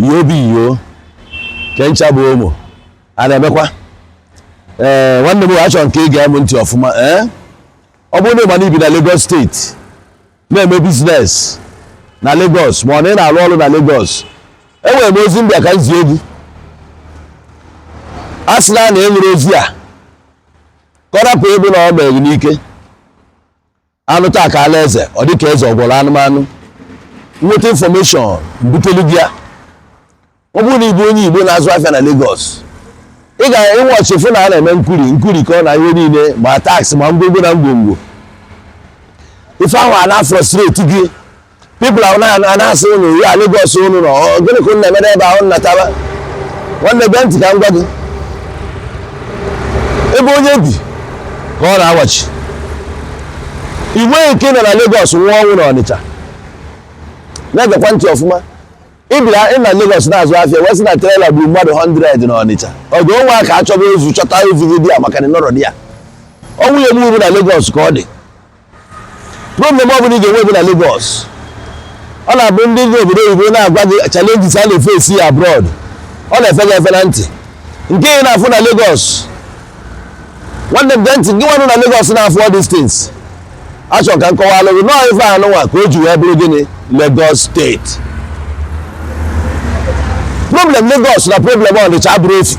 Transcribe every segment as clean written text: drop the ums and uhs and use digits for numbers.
Iyo bụ iyo ke ncha bụ ụmụ a na-emekwa. Ee, nwanne m, achọrọ nke ị ga-eme ntị ọfụma. Ee, ọ bụrụ na ị ma na ibi na Lagos State, na-eme business na Lagos, ma ọ na ị na-arụ ọrụ na Lagos, enwere m ozi mbịa ka m zie gị. A sịla na ị nụrụ ozi a, ka ọ rapụ ịbụ na ọ mere gị n'ike. Anụ taa ka ala eze, ọ dị ka eze ọ gwọrọ anụmanụ. Nweta information butelu gị ya. Ọ bụrụ na ị bụ onye Igbo na-azụ afịa na Lagos, ị ga-enwe fụ na a na-eme nkuri nkuri ka ọ na ihe niile, ma tax, ma ngwongwo na ngwongwo. Ife ahụ a na-frustrate gị. People ahụ na-asị unu ya Lagos unu nọ, ọ gịnị ka unu na-eme n'ebe ahụ nnataba? Nwanne, bịa ntị ka m gwa gị. Ebe onye bi ka ọ na-awachi. Igwe nke nọ na Lagos nwụọ ọnwụ na Ọnịcha, na-egekwa ntị ọfụma. Ị bịara ị na Lagos na-azụ afịa, wee sị na trailer gburu mmadụ 100 na Ọnịcha. Ọgụ onwe ka achọba ozu, chọta ozu gị dị ya, maka na nọrọ dị ya. Ọnwụ ya egbu na Lagos ka ọ dị. Problem ọ bụla ị ga-enwe bụ na Lagos. Ọ na-abụ ndị dị obodo oyibo na-agwa gị challenges a na-efe ya abroad, ọ na-efe gị efe na ntị. Nke ị na-afụ na Lagos, nwanne m, gee ntị. Gị nwanụ na Lagos na-afụ all these things, achọrọ ka m kọwalụ gị nọọ ife anụnwa ka o ji wee bụrụ gịnị Lagos State. Problem Lagos na problem Ọnịcha abụrụ ofu.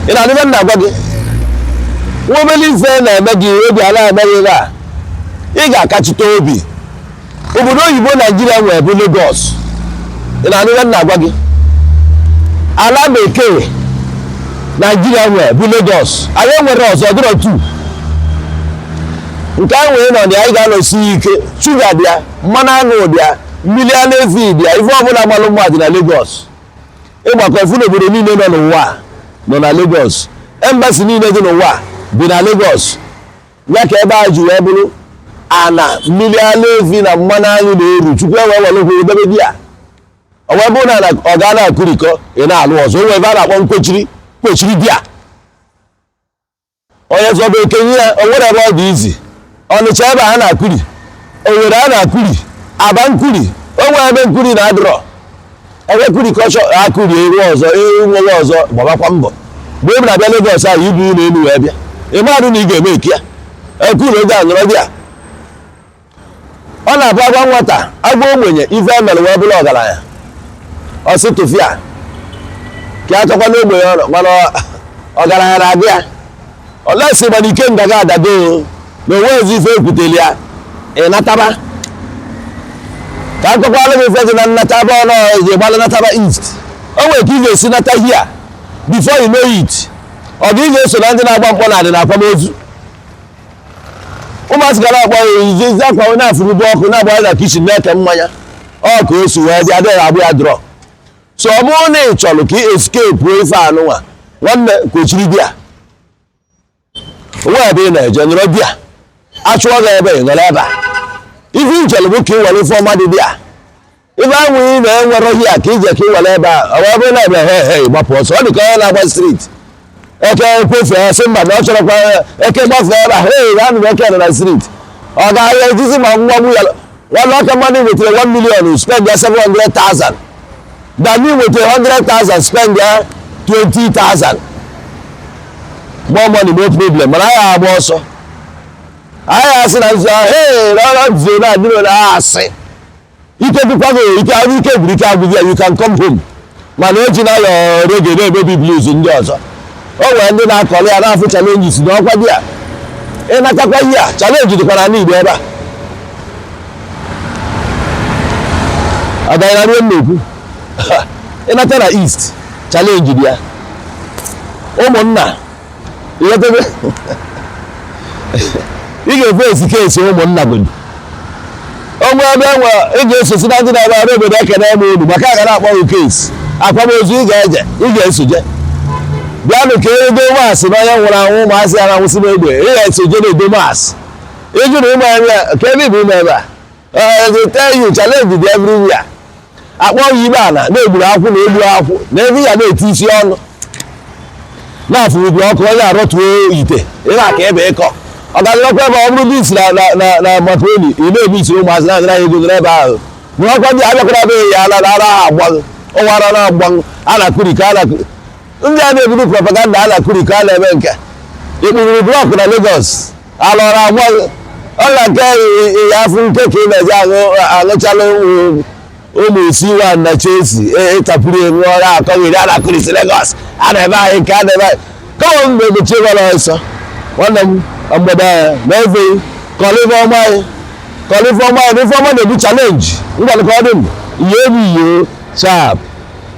Ị na-adịbe m na-agwa gị, nwa obere ife na-eme gị, obi ala eme gị a, ị ga-akachite obi. Obodo oyibo Naijiria nwere bụ Lagos. Ị na-adịbe m na-agwa gị, ala bekee Naijiria nwere bụ Lagos. Anyị enwere ọzọ dịrọ tu nke ahụ nwere nọ na ya. Anyị ga-anọsi ike. Sugar dị ya, mmanụ aṅụ dị ya, mmiri ara efi dị ya, ife ọbụla gbalụ mmadụ na Lagos. Ịgbakọ ifu n'obodo niile nọ n'ụwa nọ na Lagos. Embassy niile dị n'ụwa dị na Lagos. Ya ka ebe a ji wee bụrụ ana mmiri ara efi na mmanụ aṅụ na-eru. Chukwu ewe welụkwu edebe di ya. Ọ wee bụrụ na ọ ga na-akụrikọ, ị na-alụ ọzọ. O nwere ebe a na-akpọ nkwechiri kwechiri di ya. Onye zọba okenye ya, o nwere ebe ọ dị izi. Ọnịcha ebe a na-akụri, Owere a na-akụri, Aba nkuri, o nwere ebe nkuri na-adịrọ. Ebe kuri kọchọ akụri eru ọzọ, enwewe ọzọ. Gbabakwa mbọ mgbe ị na-abịa Lagos ahụ, ibu ụlọ elu wee bịa. Ị maadụ na ị ga-eme eke ya ekuru oge a nọrọ dị ya. Ọ na-abụ agwa nwata agwa ogbenye ife emere wee bụrụ ọgaranya, ọ sị tụfịa ka a chọkwa n'ogbenye ọnọ, mana ọgaranya na-agụ ya olesi. Mana ike ngaga adago na onwe ezi ife ekwuteli ya. Ị nataba ka akọkwala gị ife dị na nnataba. Ọnụ eji gbalụ nataba east, o nwere ka ị ga-esi nata here. Before you know it, ọ ga ị ga-eso na ndị na-agba mkpọ na adị na akwamozu. Ụmụazị gara akpọ izizi akwa onye afụrụbu ọkụ na-agba na kitchen na-eke mmanya. Ọ ka o si wee dị, adịghị agbụ ya drọ. So ọ bụrụ na ị chọrọ ka ị escape ife anụnwa, nwanne, kwechiri di ya. Onwe ebe ị na-eje, nọrọ di ya. Achụọ gị ebe ị nọrọ ebe a. Ife ị chọrọ bụ ka ị were ife ọma dị di ya. Ife ahụ ị na-enwere hia ka ije ka ị were ebe a. Ọ wee bụrụ na ebe he he gbapụ ọsọ, ọ dị ka onye na-agba street. Eke kwefee, sị mba, na ọ chọrọkwa eke gbafee ebe a. Hei, na anụ eke nọ na street, ọ ga-ahịa ejizi ma mgbagbu ya. Nwanne, ọka mmadụ nwetara 1 million, spend ya 700,000, than you nwetara 100,000, spend ya 20,000. More money, no problem. Mana anyị agba ọsọ, anyị asị na nzu ahụ, hey, na ọrụ nzu na adịrị na asị ike dịkwa gị ike ahụ, ike gwuru ike agwụgị ya. You can come home, mana eji na ya reggae na-emebi blues ndị ọzọ. O nwere ndị na-akọrọ ya na-afụ challenges na ọkwa dị ya. Ịnatakwa ihe a, challenge dịkwa na Igbo ebe a. Agaghị na m na-ekwu, ịnata na east, challenge dị ya. Ụmụnna, ịghọtago, ị ga-efe esi kesi ụmụnna gị onwe ebe enwe. Ị ga-esosi na ndị na-ebe ọrụ obodo ekene eme unu maka a ga na-akpọ gị kesi akwamozu. Ị ga-eje, ị ga-esoje bịanụ ka edo maasị na onye nwụrụ anwụ. Ụmụazị ya na-anwụsị n'egbe, ị ga-esoje na-edo maasị. Ịjụ na ụmụ ebe ka ebe bụ ụmụ ebe a. They tell you challenge dị everywhere. Akpọ ya ibe ala na-egburu akwụ na egbu akwụ na ebe ya na-eti isi ọnụ na-afụ ubi ọkụ, onye arọtuo ite ị na-aka ebe ịkọ. Ọ ga-adịrọkwa ebe ọ bụrụ beans na na na na macaroni, ị na-ebi isi ụmụazị na-adịra ya ego n'ebe ahụ. Ṅụọkwa beer, abịakwara be ya ala na ara ha agbaghị ọnwa, ara na-agbaghị a na-akụri ka a na-akụri. Ndị a na-eburu propaganda a na-akụri ka a na-eme nke ikpururu block na Lagos, ala ọra agbaghị ọla nke ya afụ nke ka ị na-eji aṅụ aṅụchala ụmụ isi wa na Chelsea ịtapụrụ enwe ọra akọghịrị a na-akụrisi Lagos, a na-eme anyị nke a na-eme anyị kọwa mgbe emechie gwara ọsọ. Nwanne m, mgbede ya na efe kọrọ ife ọma anyị, kọrọ ife ọma anyị na ife ọma na-ebu challenge. Ngwanụ, ka ọ dị m ihe ebe iyo sharp.